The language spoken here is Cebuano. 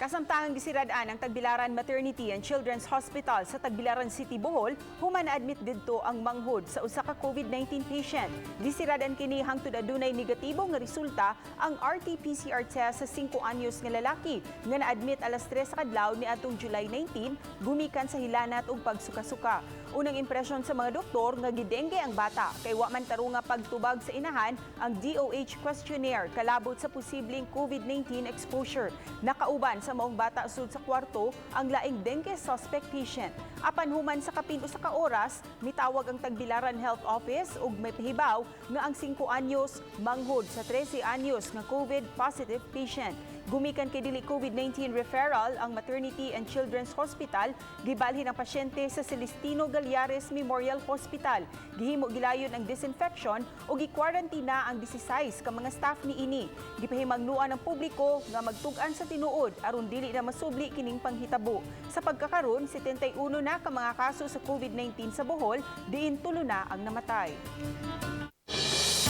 Kasamtangang gisirad-an ang Tagbilaran Maternity and Children's Hospital sa Tagbilaran City, Bohol, human na-admit didto ang manghod sa usa ka COVID-19 patient. Gisirad-an kini hangtod adunay negatibo nga resulta ang RT-PCR test sa 5 anyos nga lalaki nga na-admit alas 3 sa kadlaw niadtong July 19 gumikan sa hilanat ug pagsuka-suka. Unang impresyon sa mga doktor nga gidengge ang bata kay wa man tarunga pagtubag sa inahan ang DOH questionnaire kalabot sa posibleng COVID-19 exposure. Nakauban sa maong bata sud sa kwarto ang laing dengue suspect patient. Apan human sa kapin usa ka oras, mitawag ang Tagbilaran Health Office ug may pahibaw nga ang 5 anyos manghod sa 13 anyos nga COVID positive patient. Gumikan kay dili COVID-19 referral ang Maternity and Children's Hospital, gibalhin ang pasyente sa Celestino Gallares Memorial Hospital. Gihimo gilayon ang disinfection ug gi-quarantine ang 16 ka mga staff niini. Gipahimangnuan ang publiko nga magtug-an sa tinuod aron dili na masubli kining panghitabo. Sa pagkakaron, 71 na ka mga kaso sa COVID-19 sa Bohol, diin 3 na ang namatay.